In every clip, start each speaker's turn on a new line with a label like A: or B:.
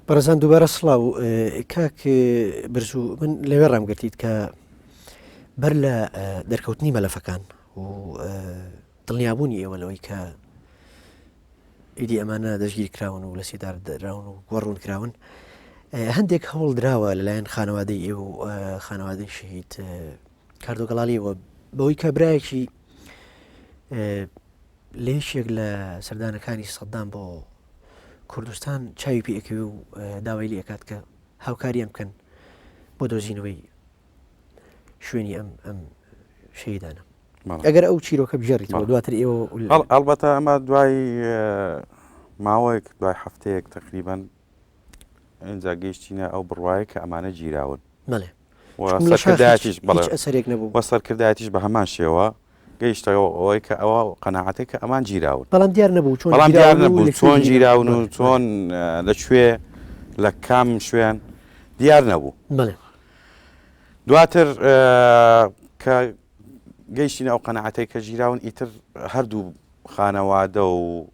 A: بەڕێزان دووبارە سڵاو کاک برزوو من لەوێ ڕامگرتیت کە بەر لە دەرکەوتنی مەلەفەکان و دڵنیابوونی ئێوە لەوەی کە ئیدی ئەمانە دەستگیر کراون و لە سێدار دراون و گۆڕون کراون هەندێک هەوڵ دراوە لەلایەن خانەوادەی ئێوە و خانەوادەی شەهید کاردۆ گەڵاڵیەوە بەوەی کە برایەکی لە یەکێک لە سەردانەکانی سەدام بۆ کوردستان چاوی پێ ئەکەوێ و داوای لێ ئەکات کە هاوکاریان بکەن بۆ دۆزینەوەی شوێنی ئەم ئەم شەیدانە ئەگەر ئەو چیرۆکە بژێڕیتەوە دواتر ئێوە
B: ئەڵبەتە ئەمە دوای ماوەیەک دوای هەفتەیەک تقریبان ئینجا گەیشتینە ئەو بڕوایە کە ئەمانە گیراون.
A: بەڵێ.
B: و سەرکردایەتیش بەڵێ
A: ئەسەرێک نەبوو.
B: و سەرکردایەتیش بە هەمان شێوە گەیشتەوە ئەوەی کە ئەوە قەناعەتێک کە ئەمان گیراون.
A: بەڵام دیار نەبوو
B: چۆن بەڵام دیار نەبوو چۆن گیراون و چۆن لە کوێ لە کام شوێن دیار نەبوو.
A: بەڵێ.
B: دواتر کە گەیشتینە ئەو قەناعەتەی کە گیراون ئیتر هەردوو خانەوادە و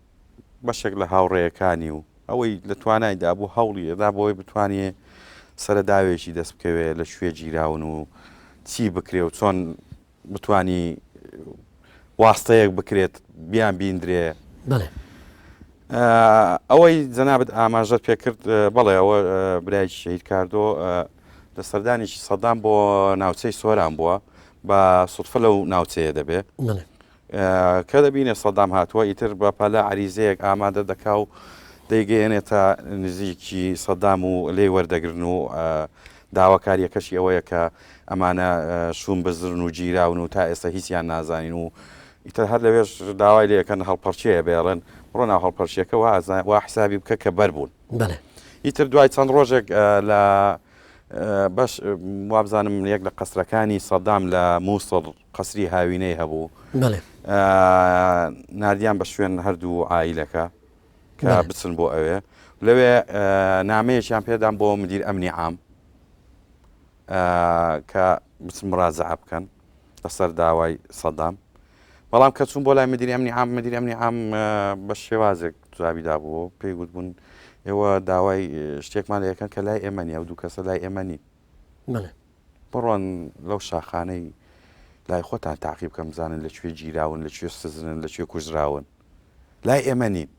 B: بەشێک لە هاوڕێیەکانی و ئەوەی لە توانایدا بوو هەوڵی ئەدا بۆی بتوانێ سەرەداوێکی دەست بکەوێ لە کوێ گیراون و چی بکرێ و چۆن بتانی واستەیەک بکرێت بیان بیندرێ. ئەوەی جەنابت ئاماژەت پێکرد بەڵێ ئەوە برایکی شەهید کاردۆ لە سەردانێکی سەدام بۆ ناوچەی سۆران بووە بە سوتفە لەو ناوچەیە دەبێ. کە دەبینێ سەدام هاتووە ئیتر بە پەلە عەریزەیەک ئامادە دەکا و دەیگەیەنێتە نزیکی سەدام و لێی وەردەگرن و داواکارییەکەشی ئەوەیە کە ئەمانە شوون بزرن و گیراون و تا ئێستا هیچیان نازانین و ئیتر هەر لەوێش داوای لێ ئەکەن هەڵپەڕکێیە بێڵێن بڕۆ ناو هەڵپەرکێکە وا حسابی بکە کە بەر بوون. ئیتر دوای چەند ڕۆژێک لە بەش وابزانم یەک لە قەسرەکانی سەدام لە مووسڵ قەسری هاوینەی هەبوو
A: بەڵێ
B: ناردیان بە شوێن هەردوو عایلەکە کە بچن بۆ ئەوێ لەوێ نامەیەکیان پێدان بۆ مدیر ئەمنی عام کە بچن مراجعە بکەن لەسەر داوای سەدام بەڵام کە چوون بۆ لای مدیری ئەمنی عام مدیری ئەمنی عام بە شێوازێک جوابی دابوو پێی گوتبوون ئێوە داوای شتێکمان لە یەکەن کە لای ئێمە نیە و دوو کەسە لای ئێمە نین بڕۆن لەو شاخانەی لای خۆتان تاقی بکەن بزانن لە کوێ گیراون لە کوێ سزنن لە کوێ کوژراون لای ئێمە نین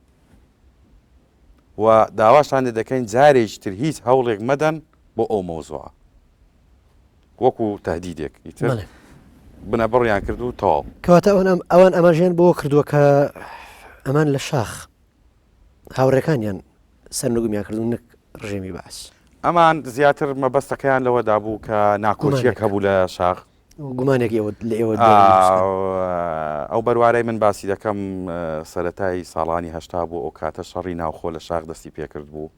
B: و داواشتان لێ دەکەین جارێکی تر هیچ هەوڵێک مەدەن بۆ ئەو مەوزوعە وەکو تهدیدێک ئیتر بنەبڕیان کرد و تەواو.
A: کەواتە ئەوان ئاماژەیان بەوە کردووە کە ئەمان لە شاخ هاوڕێکانیان سەرنگومیان کردوون نەک ڕژێمی بەعس.
B: ئەمان زیاتر مەبەستەکەیان لەوەدا بوو کە ناکۆکییەک هەبوو لە شاخ.
A: گومانێک ئێوە لە ئێوە
B: ئەو بەروارەی من باسی دەکەم سەرەتای ساڵانی هەشتا بوو ئەو کاتە شەڕی ناوخۆ لە شاخ دەستی پێکرد بوو.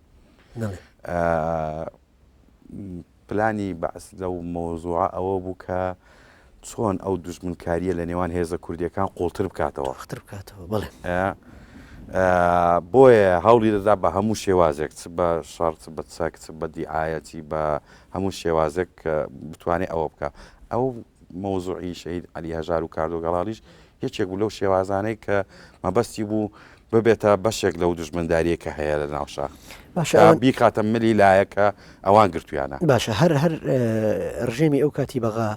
B: پلانی بەعس لەو مەوزوعە ئەوە بوو کە چۆن ئەو دوژمنکارییە لە نێوان هێزە کوردییەکان قوڵتر بکاتەوە.
A: قوڵتر بکاتەوە، بەڵێ.
B: بۆیە هەوڵی دەدا بە هەموو شێوازێک، چ بە شەڕ، چ بە چەک، چ بە دیعایە، چی بە هەموو شێوازێک بتوانێت ئەوە بکا. ئەو مەوزوعی شەهید عەلی هەژار و کاردۆ گەڵاڵیش یەکێک بوو لەو شێوازانەی کە مەبەستی بوو ببێتە بەشێک لەو دوژمندارییە کە هەیە لە ناو شاخ.
A: باشە ئەوان
B: بیخاتە ملی لایە کە ئەوان گرتویانە.
A: باشە هەر هەر ڕژێمی ئەو کاتی بەغا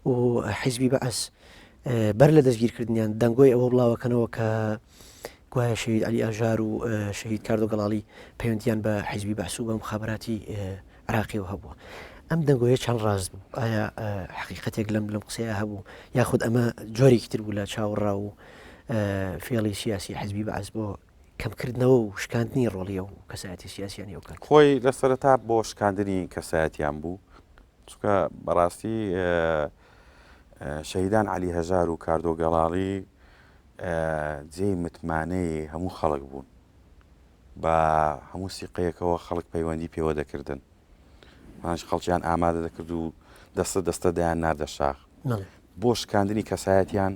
A: و حیزبی بەعس بەر لە دەستگیرکردنیان دەنگۆی ئەوە بڵاوەکەنەوە کە گوایە شەهید عەلی ئاژار و شەهید کاردۆ گەڵاڵی پەیوەندیان بە حیزبی بەعس و بە مخابراتی عراقیەوە هەبووە ئەم دەنگۆیە چەند ڕاست بوو ئایا حقیقەتێک لەم لەم قسەیە هەبوو یاخود ئەمە جۆرێکی تر بوو لە چاوەڕا و فێڵی سیاسی حزبی بەعس بۆ کەمکردنەوە و شکاندنی ڕۆڵی ئەو کەسایەتی سیاسیانی ئەو کات
B: خۆی لە سەرەتا بۆ شکاندنی کەسایەتیان بوو چونکە بەڕاستی شەهیدان عەلی هەژار و کاردۆ گەڵاڵی جێی متمانەی هەموو خەڵک بوون بە هەموو سیقەیەکەوە خەڵک پەیوەندی پێوە دەکردن پاش خەڵکیان ئامادە دەکرد و دەستە دەستە دەیان ناردە شاخ بۆ شکاندنی کەسایەتیان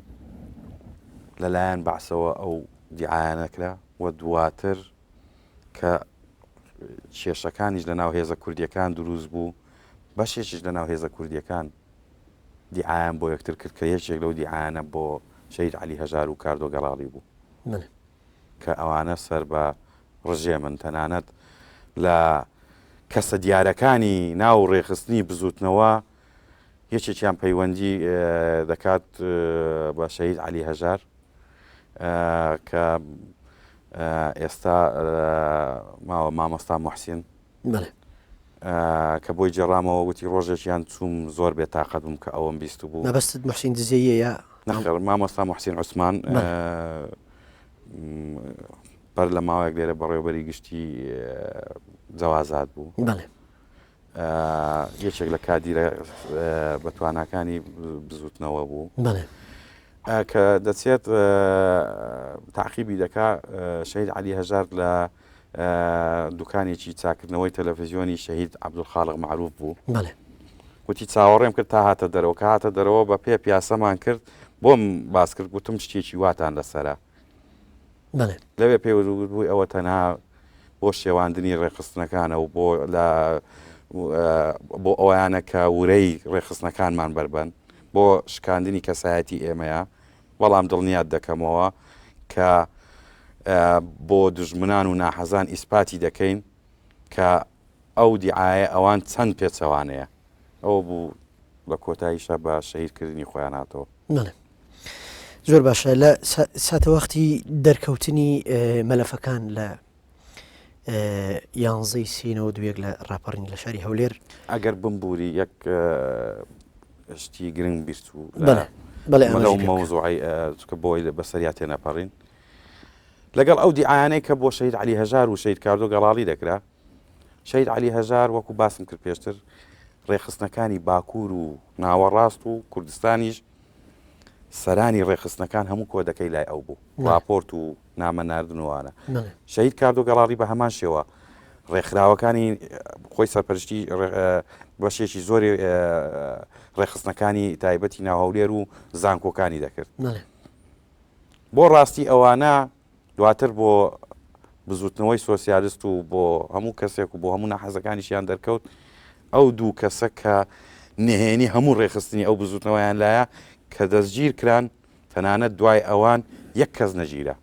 B: لەلایەن بەعسەوە ئەو دیعایانە کرا و دواتر کە کێشەکانیش لە ناو هێزە کوردیەکان دروست بوو بەشێکیش لە ناو هێزە کوردیەکان دیعایان بۆ یەکتر کرد کە یەکێک لەو دیعایانە بۆ شەهید عەلی هەژار و کاردۆ گەڵاڵی بوو کە ئەوانە سەر بە ڕژێمن تەنانەت لە. کەسە دیارەکانی ناو ڕێکخستنی بزووتنەوە یەکێکیان پەیوەندی دەکات بە شەهید عەلی هەژار کە ئێستا ماوە مامۆستا موحسین کە بۆی جێڕامەوە وتی ڕۆژێکیان چووم زۆر بێتاقەت بووم کە ئەوەم بیست بوو.
A: مەبەستت موحسین دزەییە یا؟
B: نەخێر مامۆستا موحسین عوسمان بەر لە ماوەیەک لێرە بەڕێوەبەری گشتی جەوازات بوو.
A: بەڵێ.
B: یەکێک لە کادیرە بەتواناکانی بزوتنەوە بوو.
A: بەڵێ.
B: کە دەچێت تاقیبی دەکا شەهید عەلی هەژار لە دوکانێکی چاکردنەوەی تەلەفزیۆنی شەهید عەبدولخالق مەعروف بوو.
A: بەڵێ.
B: وتی چاوەڕێم کرد تا هاتە دەرەوە، کە هاتە دەرەوە بە پێ پیاسەمان کرد، بۆم باس کرد گوتم شتێکی واتان لەسەرە.
A: بەڵێ.
B: لەوێ پێی وتبووی ئەوە تەنها بۆ شێواندنی ڕێکخستنەکانە و بۆ لە بۆ ئەویانە کە ورەی ڕێکخستنەکانمان بەربەن بۆ شکاندنی کەسایەتی ئێمەیە بەڵام دڵنیات دەکەمەوە کە بۆ دوژمنان و ناحەزان ئیسپاتی دەکەین کە ئەو دیعایە ئەوان چەند پێچەوانەیە ئەوە بوو لە کۆتاییشا بە شەهیدکردنی خۆیان هاتەوە.
A: بەڵێ زۆر باشە لە ساتەوەختی دەرکەوتنی مەلەفەکان لە یانزەی سینەوە دوێک لە ڕاپەڕین لە شاری هەولێر
B: ئەگەر بمبووری یەک شتی گرنگ بیرت و
A: بەڵێ
B: لەو مەوزوعی چکە بۆی بەسەریا تێنەپەڕین لەگەڵ ئەو دیعایانەی کە بۆ شەهید عەلی هەژار و شەهید کاردۆ گەڵاڵی دەکرا، شەهید عەلی هەژار وەکو باسم کرد پێشتر ڕێکخستنەکانی باکوور و ناوەڕاست و کوردستانیش سەرانی ڕێکخستنەکان هەموو کۆدەکەی لای ئەو بوو ڕاپۆرت و نامە ناردن وانە شەهید کاردۆ گەڵاڵی بە هەمان شێوە ڕێکخراوەکانی خۆی سەرپەرشتی بەشێکی زۆری ڕێکخستنەکانی تایبەتی ناوهولێر و زانکۆکانی دەکرد. بۆ ڕاستی ئەوانە دواتر بۆ بزوتنەوەی سۆسیالست و بۆ هەموو کەسێک و بۆ هەموو ناحەزەکانیشیان دەرکەوت ئەو دوو کەسە کە نهێنی هەموو ڕێکخستنی ئەو بزوتنەوەیان لایە کە دەستگیر کران تەنانەت دوای ئەوان یەک کەس نەگیرا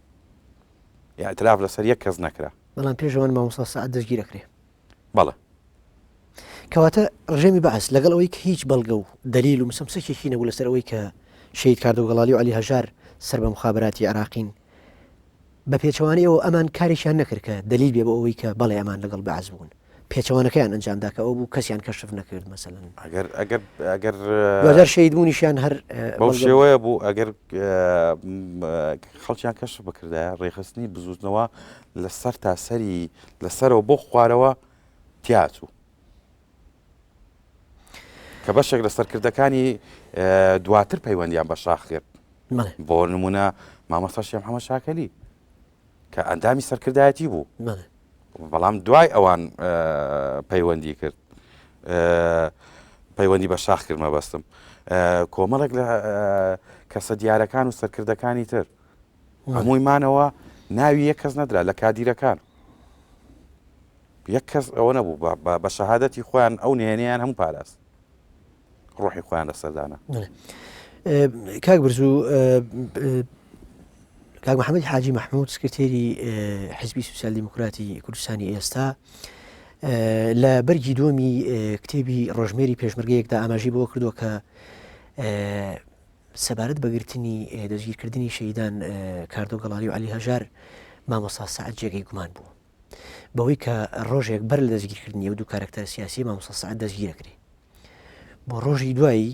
B: ئیعتراف لەسەر یەک کەس نەکرا.
A: بەڵام پێش ئەوان مامۆستا سەعد دەستگیر ئەکرێ.
B: بەڵێ.
A: کەواتە ڕژێمی بەعس لەگەڵ ئەوەی کە هیچ بەڵگە و دەلیل و مسەمسەکێکی نەبوو لەسەر ئەوەی کە شەهید کاردۆ گەڵالی و عەلی هەژار سەر بە موخابەراتی عێراقین، بە پێچەوانەی ئەوە ئەمان کارێکیان نەکرد کە دەلیل بێ بۆ ئەوەی کە بەڵێ ئەمان لەگەڵ بەعس بوون، پێچەوانەکەیان ئەنجام دا کە ئەوە بوو کەسیان کەشف نەکرد مەسەلەن.
B: ئەگەر ئەگەر ئەگەر
A: دواجار شەهید بوونیشیان هەر
B: بەو شێوەیە بوو ئەگەر خەڵکیان کەشف بکردایە ڕێکخستنی بزووتنەوە لە سەر تا سەری لە سەرەوە بۆ خوارەوە تیاچوو کە بەشێک لە سەرکردەکانی دواتر پەیوەندیان بە شاخ کرد بۆ نمونە مامۆستا شێخ محەممەد شاکەلی کە ئەندامی سەرکردایەتی بوو بەڵام دوای ئەوان پەیوەندی کرد پەیوەندی بە شاخ کرد مەبەستم کۆمەڵێک لە کەسە دیارەکان و سەرکردەکانی تر هەمووی مانەوە ناوی یەک کەس نەدرا لە کادیرەکان یەک کەس ئەوە نەبوو بە شەهادەتی خۆیان ئەو نهێنیان هەموو پاراست ڕۆحی خۆیان لەسەردانە
A: کاک برزوو کاک محەممەد حاجی مححمود سکرتێری حزبی سوسیال دیموکراتی کوردستانی ئێستا لە بەرگی دووەمی کتێبی ڕۆژمێری پێشمەرگەیەکدا ئاماژەی بۆ کردووە کە سەبارەت بە گرتنی دەستگیرکردنی شەهیدان کاردۆ گەڵالی و عەلی هەژار مامۆستا سەعد جێگەی گومان بوو بەوەی کە ڕۆژێک بەر لە دەستگیرکردنی ئەو دوو کارەکتەرە سیاسی مامۆستا سەعد دەستگیرەکرێ بۆ ڕۆژی دوایی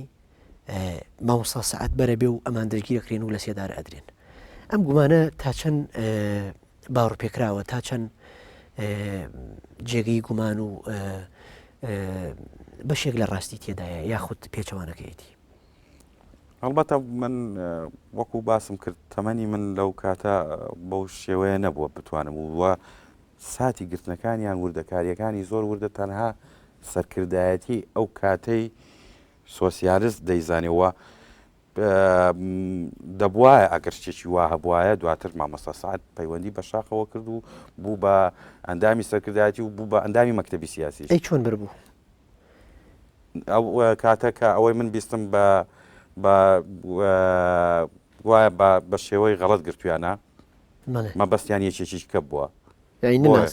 A: مامۆستا سەعد بەرە بێ و ئەمان دەستگیرەکرێن و لە سێدارە ئەدرێن ئەم گومانە تا چەند باوەڕپێکراوە تا چەند جێگەی گومان و بەشێک لە ڕاستی تێدایە یاخود پێچەوانەکەیەتی
B: هەڵبەتە من وەکو باسم کرد تەمەنی من لەو کاتە بەو شێوەیە نەبووە بتوانم وە ساتی گرتنەکانیان وردەکاریەکانی زۆر وردە تەنها سەرکردایەتی ئەو کاتەی سۆسیالست دەیزانێ وە دەبواە ئەگەر شتێکی وا هەبواە دواتر مامۆستا سعد پەیوەندی بە شاخەوە کرد و بوو بە ئەندامی سەرکردایەتی و بوو بە ئەندامی مەکتەبی سیاسی
A: ئەی چۆن بەربوو
B: ئەو کاتە کە ئەوەی من بیستم بە بە گوایە بە بە شێوەی غەڵەت گرتویانە مەبەستیان یەکێکی کە بووە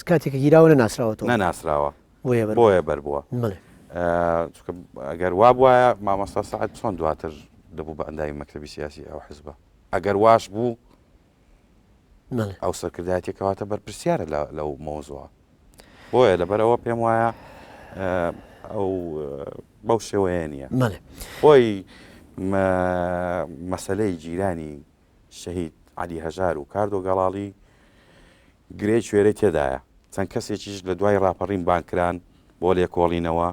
A: کاتێک گیراوە نەناسراوە
B: نەناسراوە. بۆیە بەربووە. چونکە ئەگەر وا بوایە مامۆستا سەعد چۆن دواتر دەبوو بە ئەندامی مەکتەبی سیاسی ئەو حزبە؟ ئەگەر واش بوو ئەو سەرکردایەتی کەواتە بەرپرسیارە لەو مەوزوعە. بۆیە لەبەرئەوە پێم وایە ئەو بەو شێوەیە نییە. بۆی مەسەلەی گیرانی شەهید عەلی هەژار و کاردۆ گەڵاڵی گرێی کوێرەی تێدایە، چەند کەسێکیش لە دوای ڕاپەڕین بانگ کران بۆ لێکۆڵینەوە،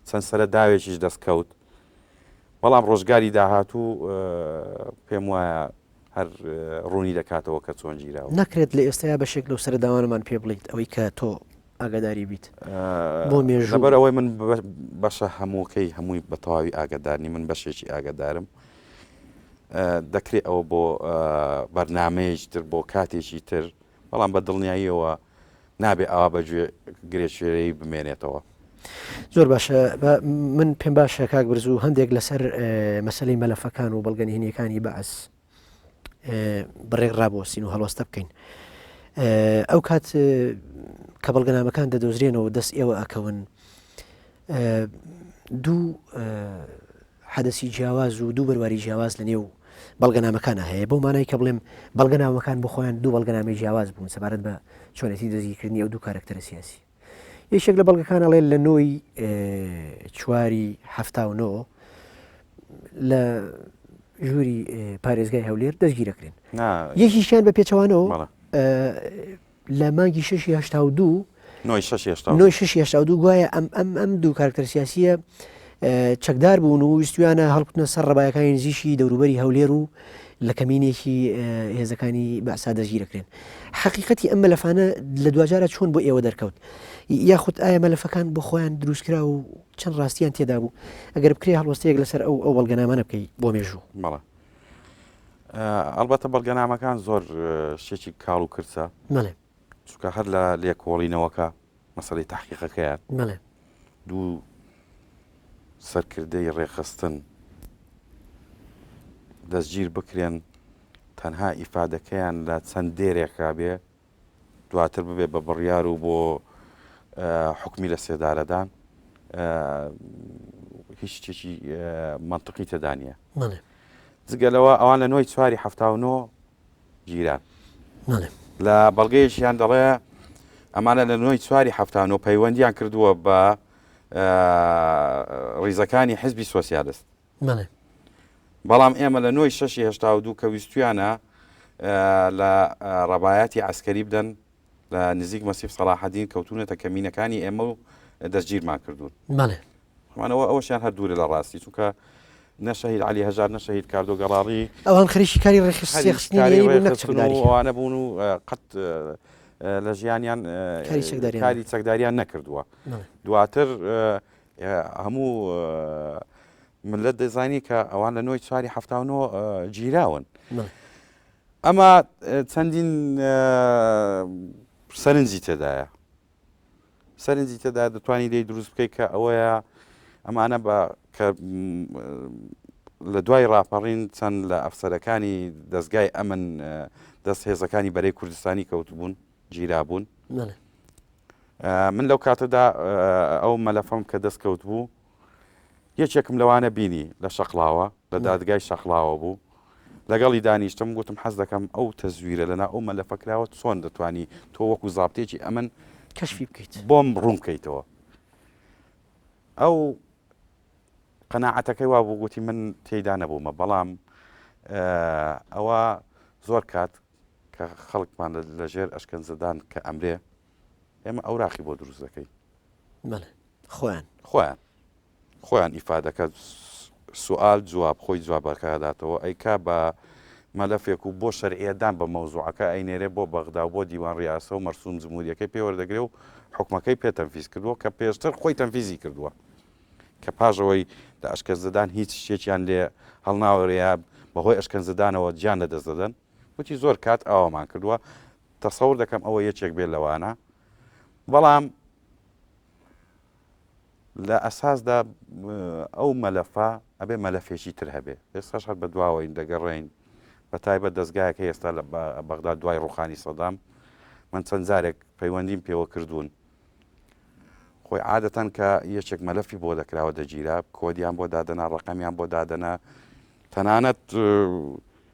B: چەند سەرە داوێکیش دەست کەوت، بەڵام ڕۆژگاری داهاتوو پێم وایە هەر ڕوونی دەکاتەوە کە چۆن گیراوە.
A: ناکرێت لە ئێستایا بەشێک لەو سەرە داوانەمان پێ بڵێیت ئەوەی کە تۆ ئاگاداری بیت بۆ مێژوو؟
B: لەبەر ئەوەی من بەشە هەمووکەی هەمووی بە تەواوی ئاگادار نیم، من بەشێکی ئاگادارم. دەکرێت ئەوە بۆ بەرنامەیەکی تر بۆ کاتێکی تر بەڵام بە دڵنیاییەوە نابێ ئاوا بە گوێ گرێکوێرەیی بمێنێتەوە.
A: زۆر باشە من پێم باشە کاک برزوو هەندێک لەسەر مەسلەی مەلەفەکان و بەڵگە نهێنیەکانی بەعس بڕێک ڕابوەستین و هەڵوەستە بکەین ئەو کات کە بەڵگەنامەکان دەدۆزرێنەوە دەست ئێوە ئەکەون دوو حەدەسی جیاواز و دوو بەرواری جیاواز لە نێو بەڵگەنامەکانا هەیە، بەو مانای کە بڵێم بەڵگەنامەکان بۆ خۆیان دوو بەڵگەنامەی جیاواز بوون سەبارەت بە چۆنێتی دەستگیرکردنی ئەو دوو کارەکتەرە سیاسی. یەکێک لە بەڵگەکان ئەڵێ لە نۆی چواری 79 لە ژووری پارێزگای هەولێر دەستگیرەکرێن. یەکیشیان بە پێچەوانەوە لە مانگی شەشی 82
B: نۆی شەشی هەشتا و دوو.
A: نۆی شەشی 82 گوایە ئەم ئەم ئەم دوو کارکتەر سیاسیە چەکدار بوون و ویستویانە هەڵکوتنە سەر ڕەبایەکانی نزیکی دەوروبەری هەولێر و لە کەمینێکی هێزەکانی بەعسا دەستگیرەکرێن. حەقیقەتی ئەم مەلەفانە لە دواجارە چۆن بۆ ئێوە دەرکەوت؟ یاخود ئایا مەلەفەکان بۆ خۆیان دروستکرا و چەند ڕاستیان تێدا بوو؟ ئەگەر بکرێ هەڵوەستەیەک لەسەر ئەو ئەو بەڵگەنامانە بکەی بۆ مێژوو.
B: بەڵێ. ئەڵبەتە بەڵگەنامەکان زۆر شتێکی کاڵ و کرچە.
A: بەڵێ.
B: چونکە هەر لە لێکۆڵینەوەکە مەسەلەی تەحقیقەکەیان
A: بەڵێ.
B: دوو سەرکردەی ڕێکخستن دەستگیر بکرێن تەنها ئیفادەکەیان لە چەند دێرێکا بێ دواتر ببێ بە بڕیار و بۆ حوکمی لە سێدارەدان هیچ شتێکی مەنتقی تێدا نییە. جگە لەوە ئەوان لە نۆی چواری 79 گیران. لە بەڵگەیەکیان دەڵێ ئەمانە لە نۆی چواری 79 پەیوەندیان کردووە بە ڕیزەکانی حزبی سۆسیالست. بەڵام ئێمە لە نۆی شەشی 82 کە ویستویانە لە ڕەبایەتی عسکەری بدەن لە نزیک مەسیف سەڵاحەدین کەوتونەتە کەمینەکانی ئێمە و دەستگیرمان کردوون. ئەوانەوە ئەوەشیان هەر دوورە لە ڕاستی چونکە نە شەهید عەلی هەژار نە شەهید کاردۆ گەڵاڵی
A: ئەوان خەریکی کاری ڕێکخستنی بوون نەک چەکداری
B: ئەوانە بوون و قەت لە ژیانیان کاری چەکداریان نەکردووە دواتر هەموو ملت دەزانی کە ئەوان لە نۆی چواری 79 گیراون ئەمە چەندین سەرنجی تێدایە سەرنجی تێدا دەتوانی لێی دروست بکەیت کە ئەوەیە ئەمانە بە کە لە دوای ڕاپەڕین چەند لە ئەفسەرەکانی دەستگای ئەمن دەست هێزەکانی بەرەی کوردستانی کەوتبوون گیرابوون من لەو کاتەدا ئەو مەلەفەم کە دەست کەوت بوو یەکێکم لەوانە بینی لە شەقڵاوە، لە دادگای شەقڵاوە بوو، لەگەڵی دانیشتم، گوتم حەز دەکەم ئەو تەزویرە لەناو ئەو مەلەفە کراوە چۆن دەتوانی تۆ وەکو زابتێکی ئەمن
A: کەشفی بکەیت؟
B: بۆم ڕوون بکەیتەوە. ئەو قەناعەتەکەی وا بوو گوتی من تێیدا نەبوومە، بەڵام ئەوە زۆر کات کە خەڵکمان لەژێر ئەشکەنجەدان کە ئەمرێ ئێمە ئەوراقی بۆ دروست دەکەین.
A: بەڵێ. خۆیان.
B: خۆیان خۆیان ئیفادەکە سوئال جواب خۆی جوابەکە ئەداتەوە ئەیکا بە مەلەفێک و بۆ شەرعیەتدان بە مەوزوعەکە ئەینێرێ بۆ بەغدا و بۆ دیوان ڕیاسە و مەرسوم جمهوریەکەی پێ وەردەگرێ و حوکمەکەی پێ تەنفیز کردووە کە پێشتر خۆی تەنفیزی کردووە کە پاش ئەوەی لە ئەشکەنجەدان هیچ شتێکیان لێ هەڵناوەرێ یا بەهۆی ئەشکەنجەدانەوە گیان لەدەست دەدەن وتی زۆر کات ئاوامان کردووە تەسەور دەکەم ئەوە یەکێک بێت لەوانە بەڵام لە ئەساسدا ئەو مەلەفە ئەبێ مەلەفێکی تر هەبێ ئێستاش هەر بەدواوەین دەگەڕێین بە تایبەت دەستگایەک هەیە ئێستا لە بەغدا دوای ڕوخانی سەدام من چەند جارێک پەیوەندیم پێوە کردوون. خۆی عادەتەن کە یەکێک مەلەفی بۆ دەکراوە دەگیرا، کۆدیان بۆ دادەنا، ڕەقەمیان بۆ دادەنا، تەنانەت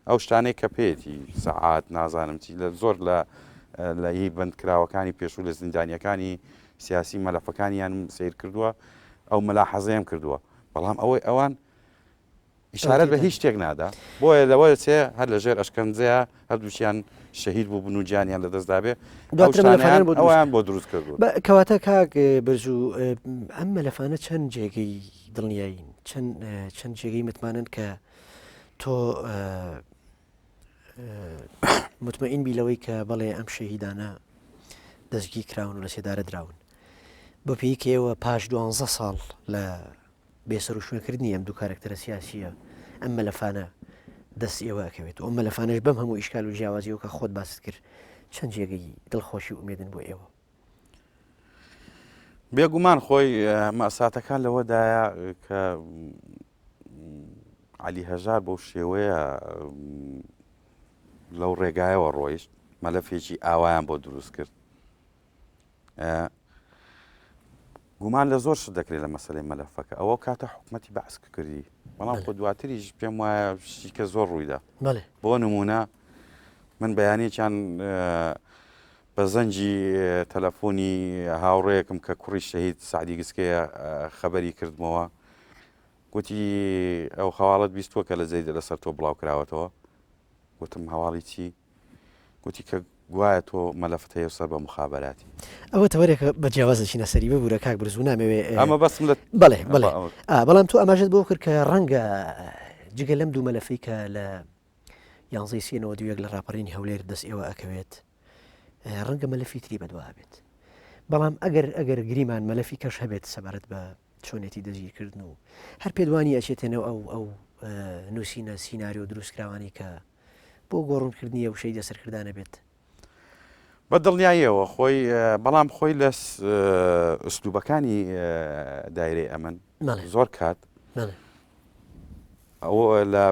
B: ئەو شتانەی کە پێیەتی سەعات نازانم چی لە زۆر لە لە هی بەندکراوەکانی پێشوو لە زیندانیەکانی سیاسی مەلەفەکانیان سیر کردووە ئەو مەلاحەزەیەم کردووە بەڵام ئەوەی ئەوان ئیشارەت بە هیچ شتێک نادا، بۆیە لەوە دەچێ هەر لە ژێر ئەشکەنجەیا هەردووکیان شەهید بووبن و گیانیان لەدەست دابێ، ئەو
A: دواتر
B: شتانەیان
A: مەلەفانیان بۆ دروست
B: ئەویان
A: کرد.
B: بۆ دروست کردوون.
A: بە کەواتە کاک برزوو ئەم مەلەفانە چەند جێگەی دڵنیایین، چەند چەند جێگەی متمانەن کە تۆ مطمئین بی لەوەی کە بەڵێ ئەم شەهیدانە دەستگیر کراون و لە سێدارە دراون. بۆ پێی کە ئێوە پاش دوانزە ساڵ لە بێسەروشوێنکردنی ئەم دوو کارەکتەرە سیاسییە، ئەم مەلەفانە دەست ئێوە ئەکەوێت و ئەم مەلەفانەش بەم هەموو ئیشکال و جیاوازیەوە کە خۆت باست کرد چەند جێگەی دڵخۆشی و ئومێدن بۆ ئێوە؟
B: بێگومان خۆی مەساتەکان لەوەدایە کە عەلی هەژار بەو شێوەیە لەو ڕێگایەوە ڕۆیشت مەلەفێکی ئاوایان بۆ دروست کرد گومان لە زۆر شت دەکرێت لە مەسلەی مەلەفەکە ئەوە کاتە حکوومەتی بەعس کردی بەڵام خۆ دواتریش پێم وایە شتیکە زۆر ڕوویدا بۆ نمونە من بەیانێکیان بە زەنگی تەلەفۆنی هاوڕێیەکم کە کوڕی شەهید سعدی گسکەیە خەبەری کردمەوە گوتی ئەو هەواڵت بیستووە کە لە جەریدە لەسەر تۆ بڵاو کراوەتەوە گوتم هەواڵی چی گوتی کە گوایە تۆ مەلەفت هەیە و سەر بە مخابەراتی.
A: ئەوە تەوەرێکە بە جیاواز دەچینە سەری، ببورە کاک برزو نامەوێ
B: ئەمە بەسم لە
A: بەڵێ بەڵێ بەڵام تۆ ئاماژەت بۆ کرد کە ڕەنگە جگە لەم دوو مەلەفەی کە لە یانزەی سێ 91 لە ڕاپەڕینی هەولێر دەست ئێوە ئەکەوێت ڕەنگە مەلەفی تری بەدوا بێت بەڵام ئەگەر ئەگەر گریمان مەلەفی کەش هەبێت سەبارەت بە چۆنێتی دەستگیرکردن و هەر پێدوانی ئەچێتە نێو ئەو ئەو نووسینە سیناریۆ دروستکراوانەی کە بۆ گۆڕونکردنی ئەو شەیدە سەرکردانە بێت.
B: بە دڵنیاییەوە خۆی بەڵام خۆی لە ئسلوبەکانی دایرەی ئەمن زۆر کات ئەوە لە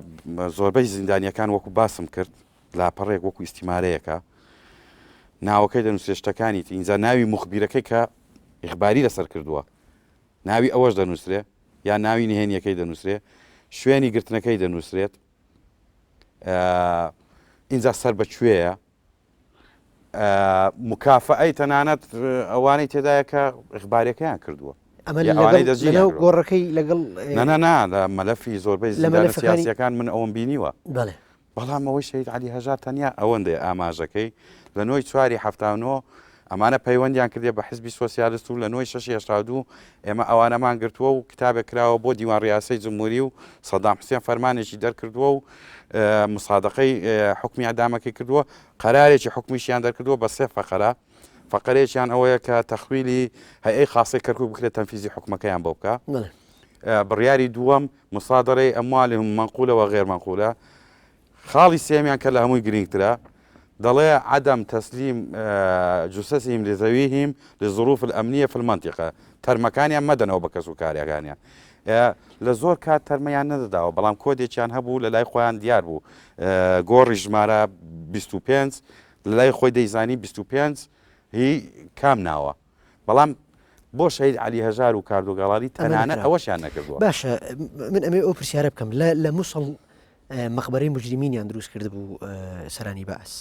B: زۆربەی زیندانیەکان وەکو باسم کرد لاپەڕێک وەکو ئیستیمارەیەکە ناوەکەی دەنووسێ شتەکانی ئینجا ناوی مخبیرەکەی کە ئیخباری لەسەر کردووە ناوی ئەوەش دەنووسرێ یا ناوی نهێنیەکەی دەنووسرێ شوێنی گرتنەکەی دەنووسرێت ئینجا سەر بە کوێیە مکافەئەی تەنانەت ئەوانەی تێدایە کە ئیخبارەکەیان کردووە
A: ئەمە لەناو گۆڕەکەی لەگەڵ
B: نا نا لە مەلەفی زۆربەی زیندانە سیاسیەکان من ئەوەم بینیوە
A: بەڵێ
B: بەڵام ئەوەی شەهید عەلی هەژار تەنیا ئەوەندەیە ئاماژەکەی لە نۆی چواری 79 ئەمانە پەیوەندیان کردیە بە حزبی سۆسیالست و لە نۆی شەشی 82 ئێمە ئەوانەمان گرتووە و کتابێک کراوە بۆ دیوان ڕیاسەی جمهوری و سەدام حوسێن فەرمانێکی دەرکردووە و مسادقەی حکومی ئەدامەکەی کردووە قەرارێکی حکومیشیان دەرکردووە بە سێ فەقەرە فەقەرێکیان ئەوەیە کە تەخویلی هەیئەی خاصەی کەرکوک بکرێت تەنفیزی حکومەکەیان بۆ بکە بڕیاری دووەم مصادرەی اموالهم منقولە و غیر منقولە خاڵی سێیەمیان کە لە هەمووی گرینگترە دەڵێ عدم تسلیم جثثهم لذویهم لظروف الامنیە فی المنطقە تەرمەکانیان مەدەنەوە بە کەس و کارەکانیان لە زۆر کات تەرمەیان نەدەداوە بەڵام کۆدێکیان هەبوو لە لای خۆیان دیار بوو گۆڕی ژمارە 25 لە لای خۆی دەیزانی 25 هی کام ناوە بەڵام بۆ شەهید عەلی هەژار و کاردۆ گەڵالی تەنانەت ئەوەشیان نەکردووە.
A: باشە من ئەمەوێ ئەو پرسیارە بکەم لە لە موسڵ مەقبەرەی مجرمینیان دروست کردبوو سەرانی بەعس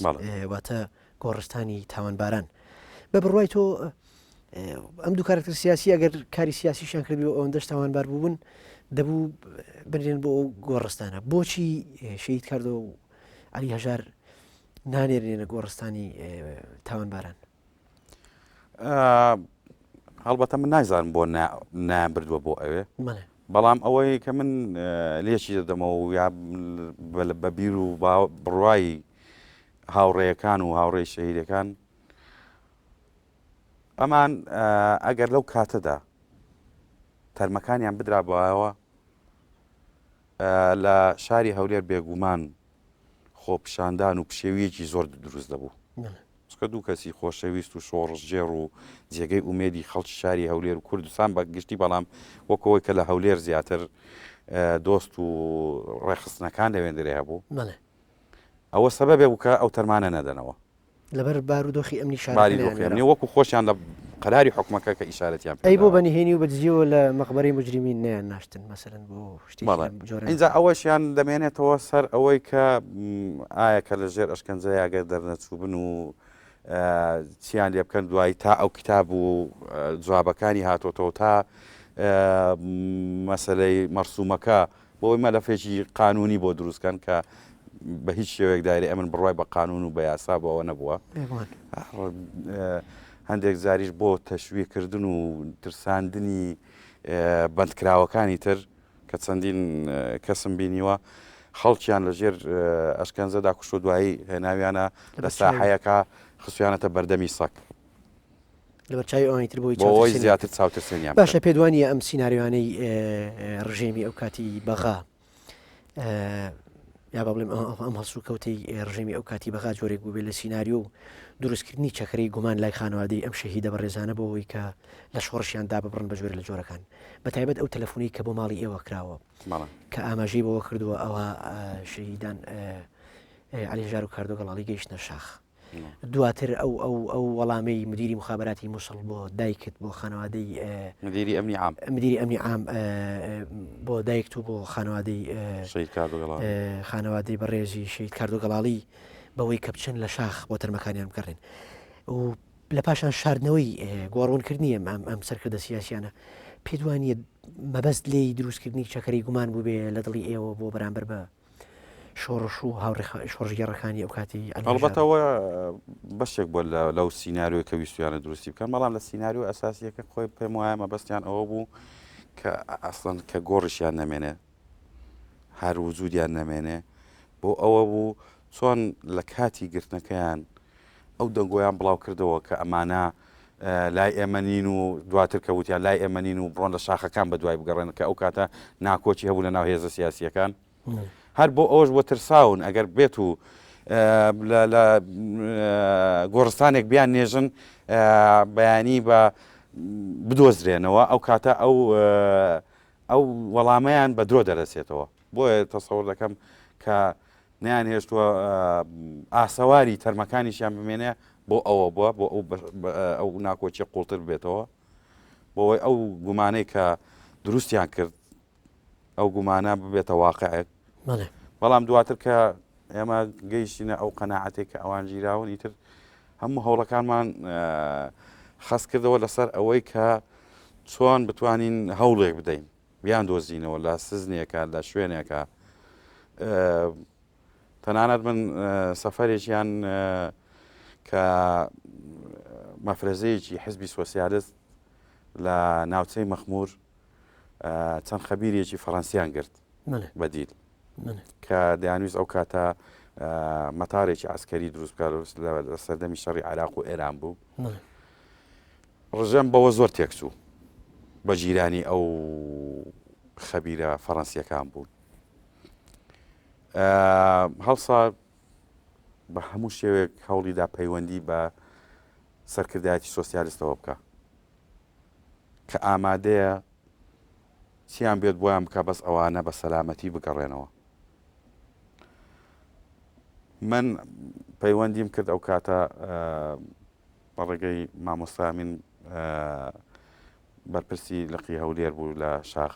A: واتە گۆڕستانی تاوانباران بە بڕوای تۆ ئەم دوو کارکتەر سیاسی ئەگەر کاری سیاسیشیان کردبێ و ئەوەندەش تاوانبار بوون دەبوو بنرێن بۆ ئەو گۆڕستانە بۆچی شەهید کاردۆ و عەلی هەژار نانێرێنە گۆڕستانی تاوانباران
B: هەڵبەتە من نایزانم بۆ نایان بردووە بۆ ئەوێ بەڵام ئەوەی کە من لێکی دەدەمەوە و یا بە بیر و بڕوای هاوڕێیەکان و هاوڕێی شەهیدەکان ئەمان ئەگەر لەو کاتەدا تەرمەکانیان بدرابایەوە لە شاری هەولێر بێگومان خۆپیشاندان و پشێویەکی زۆر دروست دەبوو. چونکە دوو کەسی خۆشەویست و شۆڕشگێڕ و جێگەی ئومێدی خەڵکی شاری هەولێر و کوردستان بە گشتی بەڵام وەک ئەوەی کە لە هەولێر زیاتر دۆست و ڕێکخستنەکان لەوێندرێ هەبوو ئەوە سەبەبێ بوو کە ئەو تەرمانە نەدەنەوە.
A: لەبەر بارودۆخی ئەمنی شارەکە
B: باری دۆخی
A: نەیانوێرا.
B: ئەمنی وەکو خۆشیان لە قەراری حوکمەکە کە ئیشارەتیان پێ
A: ئەی بۆ
B: داوە.
A: بە نهێنی و بە دزیەوە لە مەقبەرەی موجریمین نەیان ناشتن مەسەلەن بۆ شتێکی
B: بەڵێ
A: لەم جۆرە
B: ئینجا
A: نەکرا؟
B: ئەوەشیان دەمێنێتەوە سەر ئەوەی کە ئایا کە لە ژێر ئەشکەنجەیا گەر دەرنەچووبن و چیان لێ بکەن دوایی تا ئەو کتاب و جوابەکانی هاتۆتەوە تا مەسەلەی مەرسومەکە بۆ ئەوەی مەلەفێکی قانونی بۆ دروست کەن کە بە هیچ شێوەیەک دایرەی ئەمن بڕوای بە قانون و بە یاسا بۆ ئەوە نەبووە. هەندێک جاریش بۆ تەشویقکردن و ترساندنی بەندکراوەکانی تر کە چەندین کەسم بینیوە خەڵکیان لە ژێر ئەشکەنجەدا کوشت و دوایی هێناویانە لە ساحەیەکە خستویانەتە بەردەمی سەگ.
A: لەبەر چاوی ئەوانی تر بۆی
B: بۆ ئەوەی زیاتر چاوترسێنیان
A: باشە پێت وانییە ئەم سیناریۆانەی ڕژێمی ئەو کاتی بەغا یا با بڵێم ئەم هەڵسوکەوتەی ڕژێمی ئەو کاتی بەغا جۆرێک بوو بێ لە سیناریۆ و دروستکردنی چەکرەی گومان لای خانەوادەی ئەم شەهیدە بەڕێزانە بۆ ئەوەی کە لە شۆڕشیان داببڕن بە جۆرە لە جۆرەکان بە تایبەت ئەو تەلەفۆنەی کە بۆ ماڵی ئێوە کراوە کە ئاماژەی بەوە کردووە ئەوە شەهیدان عەلی هەژار و کاردۆ گەڵاڵی گەیشتنە شاخ دواتر ئەو ئەو ئەو وەڵامەی مدیری مخابراتی موسڵ بۆ دایکت بۆ خانەوادەی
B: مدیری ئەمنی عام
A: مدیری ئەمنی عام بۆ دایکت و بۆ خانەوادەی
B: شەهید کاردۆ گەڵاڵی
A: خانەوادەی بەڕێزی شەهید کاردۆ گەڵاڵی بەوەی کە بچن لە شاخ بۆ تەرمەکانیان بگەڕێن و لە پاشان شاردنەوەی گۆڕونکردنی ئەم ئەم ئەم سەرکردە سیاسیانە پێت وانییە مەبەست لێی دروستکردنی چەکەرەی گومان بووبێ لە دڵی ئێوە بۆ بەرامبەر بە شۆڕش و هاوڕێ شۆڕشگێڕەکانی ئەو کاتی عەلی
B: هەڵبەتە
A: هەژار.
B: ئەوە بەشێک بووە لە لەو سیناریۆی کە ویستویانە دروستی بکەن، بەڵام لە سیناریۆ ئەساسییەکە خۆی پێم وایە مەبەستیان ئەوە بوو کە ئەسڵەن کە گۆڕیشیان نەمێنێ هەر وجودیان نەمێنێ بۆ ئەوە بوو چۆن لە کاتی گرتنەکەیان ئەو دەنگۆیان بڵاو کردەوە کە ئەمانە لای ئێمە نین و دواتر کە وتیان لای ئێمە نین و بڕۆن لە شاخەکان بە دوای بگەڕێن کە ئەو کاتە ناکۆکی هەبوو لە ناو هێزە سیاسیەکان هەر بۆ ئەوەش بۆ ترساون ئەگەر بێت و لە گۆڕستانێک بیان نێژن بەیانی بە بدۆزرێنەوە ئەو کاتە ئەو ئەو وەڵامەیان بە درۆ دەرەچێتەوە بۆیە تەسەور دەکەم کە نەیان هێشتووە ئاسەواری تەرمەکانیشیان بمێنێ بۆ ئەوە بووە بۆ ئەو ئەو ناکۆکیە قوڵتر بێتەوە بۆەوەی ئەو گومانەی کە دروستیان کرد ئەو گومانە ببێتە واقعێک بەڵام دواتر کە ئێمە گەیشتینە ئەو قەناعەتێک کە ئەوان گیراون ئیتر هەموو هەوڵەکانمان خەست کردەوە لەسەر ئەوەی کە چۆن بتوانین هەوڵێک بدەین بیان دۆزینەوە لە سزنێکە لە شوێنێکە تەنانەت من سەفەرێکیان کە مەفرەزەیەکی حزبی سۆسیالست لە ناوچەی مەخمور چەند خەبیرێکی فەڕەنسیان گرت بەدیل کە دەیانویست ئەو کاتە مەتارێکی عسکەری دروست بکات لە سەردەمی شەڕی عراق و ئێران بوو ڕژێم بەوە زۆر تێکچوو بە جیرانی ئەو خەبیرە فەڕەنسیەکان بوون هەڵسا بە هەموو شێوەیەک هەوڵیدا پەیوەندی بە سەرکردایەتی سۆسیالستەوە بکە کە ئامادەیە چیان بێت بۆیان بکە بەس ئەوانە بە سەلامەتی بگەڕێنەوە من پەیوەندیم کرد ئەو کاتە بە ڕێگەی مامۆستا ئەمین بەرپرسی لقی هەولێر بوو لە شاخ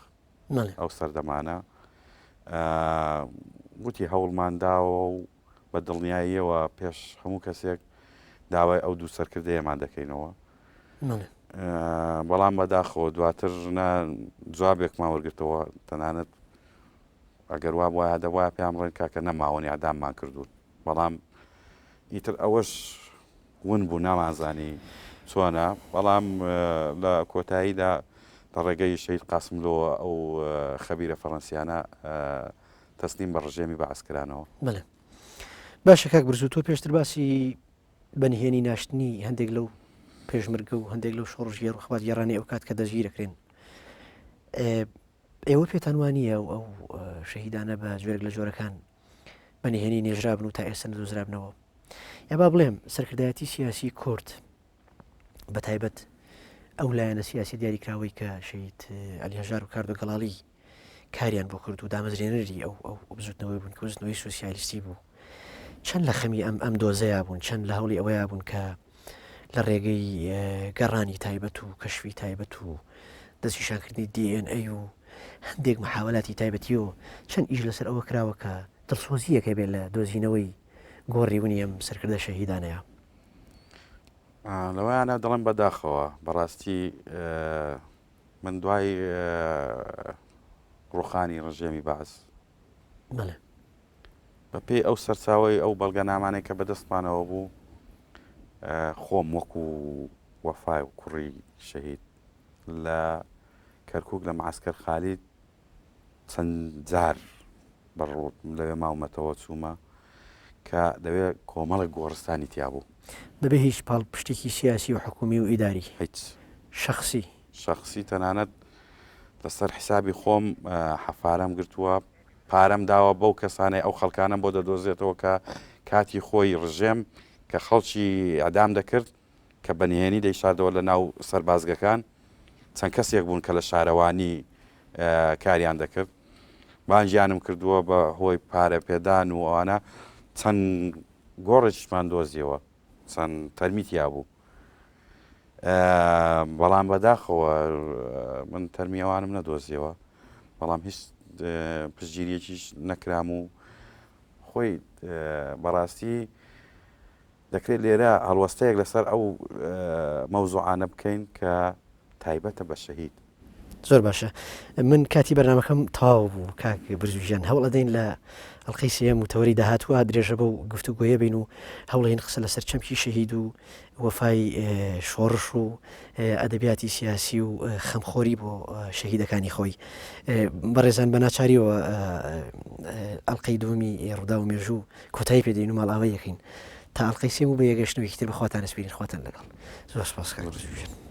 B: ئەو سەردەمانە وتی هەوڵمان داوە و بە دڵنیاییەوە پێش هەموو کەسێک داوای ئەو دوو سەرکردەیەمان دەکەینەوە بەڵام بەداخەوە دواتر نە جوابێکمان وەرگرتەوە تەنانەت ئەگەر وا بواە دەبواە پێیان بڵێن کاکە نەماون یاداممان کردوون بەڵام ئیتر ئەوەش ون بوو نامانزانی چۆنە، بەڵام لە کۆتاییدا لە ڕێگەی شەهید قاسملۆوە ئەو خەبیرە فەڕەنسیانە تەسلیم بە ڕژێمی بەعس کرانەوە.
A: بەڵێ باشە کاک برزو تۆ پێشتر باسی بە نهێنی ناشتنی هەندێک لەو پێشمرگە و هەندێک لەو شۆڕشگێڕ و خەباتگێڕانەی ئەو کات کە دەستگیرەکرێن ئێوە پێتان وانییە ئەو شەهیدانە بە جۆرێک لە جۆرەکان بە نهێنی نێژرابن و تا ئێستا نەدۆزرابنەوە یا با بڵێم سەرکردایەتی سیاسی کورد بە تایبەت ئەو لایەنە سیاسی دیاریکراوەی کە شەهید عەلی هەژار و کاردۆ گەڵاڵی کاریان بۆ کرد و دامەزرێنەری ئەو ئەو بزوتنەوەی بوون کە بزوتنەوەی سوسیالیستی بوو. چەند لە خەمی ئەم ئەم دۆزەیا بوون چەند لە هەوڵی ئەوەیا بوون کە لە ڕێگەی گەڕانی تایبەت و کەشفی تایبەت و دەستنیشانکردنی DNA و هەندێک محاولاتی تایبەتی و چەند ئیش لەسەر ئەوە کراوە کە دڵسۆزییەک هەبێت لە دۆزینەوەی گۆڕی ونی ئەم سەرکردە شەهیدانەیە.
B: لەوەیانە دەڵێم بەداخەوە بەڕاستی من دوای ڕوخانی ڕژێمی بەعس
A: بەڵێ
B: بەپێی ئەو سەرچاوەی ئەو بەڵگەنامانەی کە بەدەستمانەوە بوو خۆم وەکو وەفای و کوڕی شەهید لە کەرکک لە معسکەر خالید چەند جار بەڕووت لەوێ ماومەتەوە چوومە کە لەوێ کۆمەڵێک گۆڕستانی تیا بوو.
A: بەبێ هیچ پاڵپشتێکی سیاسی و حکوومی و ئیداری.
B: هیچ.
A: شەخسی.
B: شەخسی تەنانەت لەسەر حیسابی خۆم حەفارەم گرتووە، پارەم داوە بەو کەسانەی ئەو خەڵکانەم بۆ دەدۆزێتەوە کە کاتی خۆی ڕژێم کە خەڵکی ئیعدام دەکرد کە بە نهێنی دەیشاردەوە لە ناو سەربازگەکان، چەند کەسێک بوون کە لە شارەوانی کاریان دەکرد، بانگیانم کردووە بە هۆی پارە پێدان و ئەوانە چەند گۆڕێکیشمان دۆزیەوە، چەند تەرمی تیا بوو. بەڵام بەداخەوە من تەرمی ئەوانم نەدۆزیەوە، بەڵام هیچ پشتگیریەکیش نەکرام و خۆی بەڕاستی دەکرێت لێرە هەڵوەستەیەک لەسەر ئەو مەوزوعانە بکەین کە تایبەتە بە شەهید.
A: زۆر باشە من کاتی بەرنامەکەم تەواو بوو کاک برزو گیان هەوڵ ئەدەین لە ئەڵقەی سێیەم و تەوەری داهاتووە درێژە بەو گفتوگۆیە بین و هەوڵین قسە لەسەر چەمکی شەهید و وەفای شۆڕش و ئەدەبیاتی سیاسی و خەمخۆری بۆ شەهیدەکانی خۆی بەڕێزان بە ناچاریەوە ئەڵلقەی دووەمی ڕوودا و مێژوو کۆتایی پێدەین و ماڵئاوای یەکەین تا ئەڵلقەی سێم و بە یەگەشتنەوەیەکی تر بەخواتان ئەسپێرین خواتان لەگەڵ زۆر سپاس کاک برزو گیان.